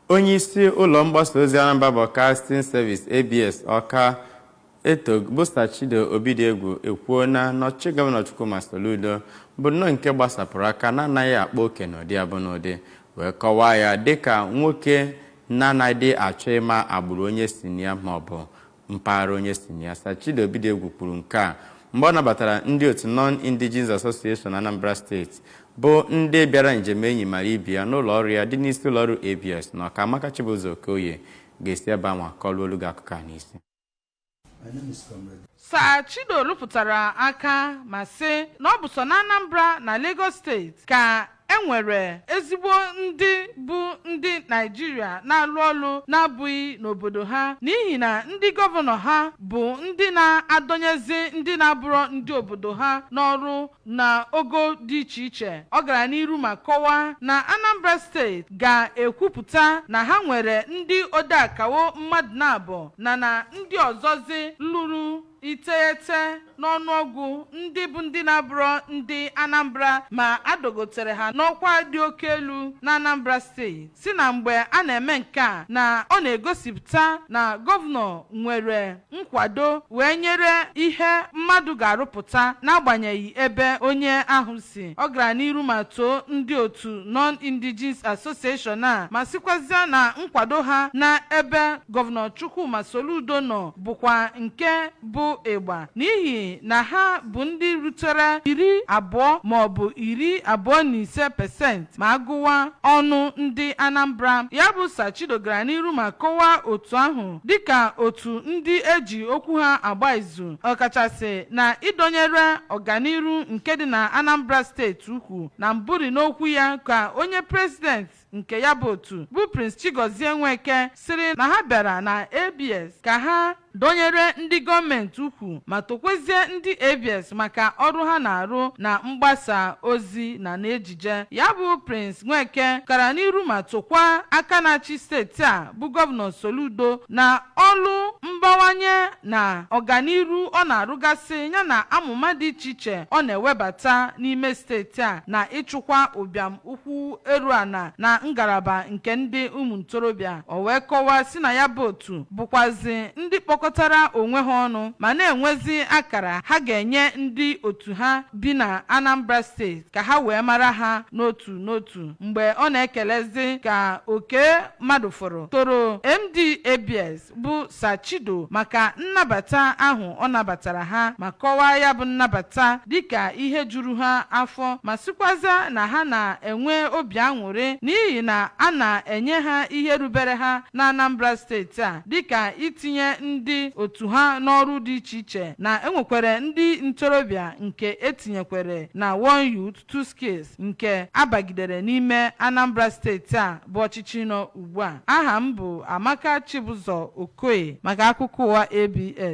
Onye isi ụlọ mgbasa ozi Anambra Broadcasting Service, ABS, Ọka Eto, bụ Sir Chido Obidiegwu, ekwuo na n'ọchịchị Gọvanọ Chukwuma Soludo bụ nnọọ nke gbasapụrụ aka, na-anaghị akpa oke n'ụdị abụ n'ụdị, wee kọwaa ya dịka nwoke na-anaghị achọ ịma agbụrụ onye si na ya maọbụ mpaghara onye si na ya. Sir Chido Obidiegwu kwuru nke a mgbe ọ nabatara ndị otu Non-Indigenes Association Anambra Steeti, bụ ndị bịara njem enyi mara ibi ya n'ụlọ ọrụ ya dị n'isi ụlọ ọrụ ABS na Ọka. Amaka Chibụzọ Okoye ga-esi ebe anwa kọrọ olu gị akụkọ a n'isi. My name is Comrade. Sir Chido rụpụtara aka ma sị na ọ bụ sọ na Anambra na Lagos Steeti ka enwere ezigbo ndị bụ ndị Naijiria na-alụ ọlụ na-abụghị n'obodo ha, n'ihi na ndị gọvanọ ha bụ ndị na-adọnyezi ndị na-abụrọ ndị obodo ha n'ọrụ na ogo dị iche iche. Ọ gara n'iru ma kọwaa na Anambra Steeti ga-ekwupụta na ha nwere ndị odeakawo mmadụ na-abụ na ndị ọzọzi lụrụ 9 n'ọnụọgụ, ndị bụ ndị na-abụrọ ndị Anambra, ma adogotere ha n'ọkwa dị oke elu na Anambra Steeti, si na mgbe a na-eme nke a, na ọ na-egosipụta na gọvanọ nwere nkwado wee nyere ihe mmadụ ga-arụpụta n'agbanyeghị ebe onye ahụ si. Ọ gara n'iru ma too ndị otu Non-Indigenes Association a, ma sịkwazịa na nkwado ha na ebe Gọvanọ Chukwuma Soludo nọ bụkwa nke bụ ịgba, n'ihi na ha bụ ndị rutere 20 maọbụ 25% ma agụwa ọnụ ndị Anambra. Ya bụ Sir Chido gara n'iru ma kọwaa otu ahụ dịka otu ndị eji okwu ha agba izu, ọkachasị na ịdọnyere ọganiru nke dị na Anambra Steeti ukwu. Na mburi n'okwu ya ka onye president nke ya bụ otu, bụ Prince Chigozie Nweke, sịrị na ha bịara na ABS ka ha dọnyere ndị gọọmenti ukwu, ma tokwezie ndị ABS maka ọrụ ha na-arụ na mgbasa ozi na n'ejije. Ya bụ Prince Nweke kara n'iru ma tokwa aka na-achị steeti a, bụ Gọvanọ Soludo, na ọlụ mbawanye na ọganiru ọ na-arụgasị, yana amụma dị iche iche ọ na-ewebata n'ime steeti a, na ịchụkwa ụbịam ukwu eru ana na ngalaba nke ndị ụmụ ntorobịa. O wee kọwaa si na ya bụ otu bụkwazi ndị kpọkọtara onwe ha ọnụ ma na-enwezi akara ha ga-enye ndị otu ha bi na Anambra Steeti ka ha wee mara ha n'otu n'otu. Mgbe ọ na-ekelezi ka oke mmadụ fọrọ toro MD ABS, bụ Sir Chido, maka nnabata ahụ ọ nabatara ha, ma kọwaa ya bụ nnabata dịka ihe juru ha afọ, ma sịkwazịa na ha na-enwe obi aṅụrị n'ihi na a na-enye ha ihe rubere ha na Anambra Steeti a, dịka itinye ndị otu ha n'ọrụ dị iche iche, na enwekwere ndị ntorobịa nke etinyekwere na One Youth Two Skills nke abagidere n'ime Anambra Steeti a bụ ọchịchị nọ ugbu a. Aha m bụ Amaka Chibụzọ Okoye maka akụkọ ụwa ABS.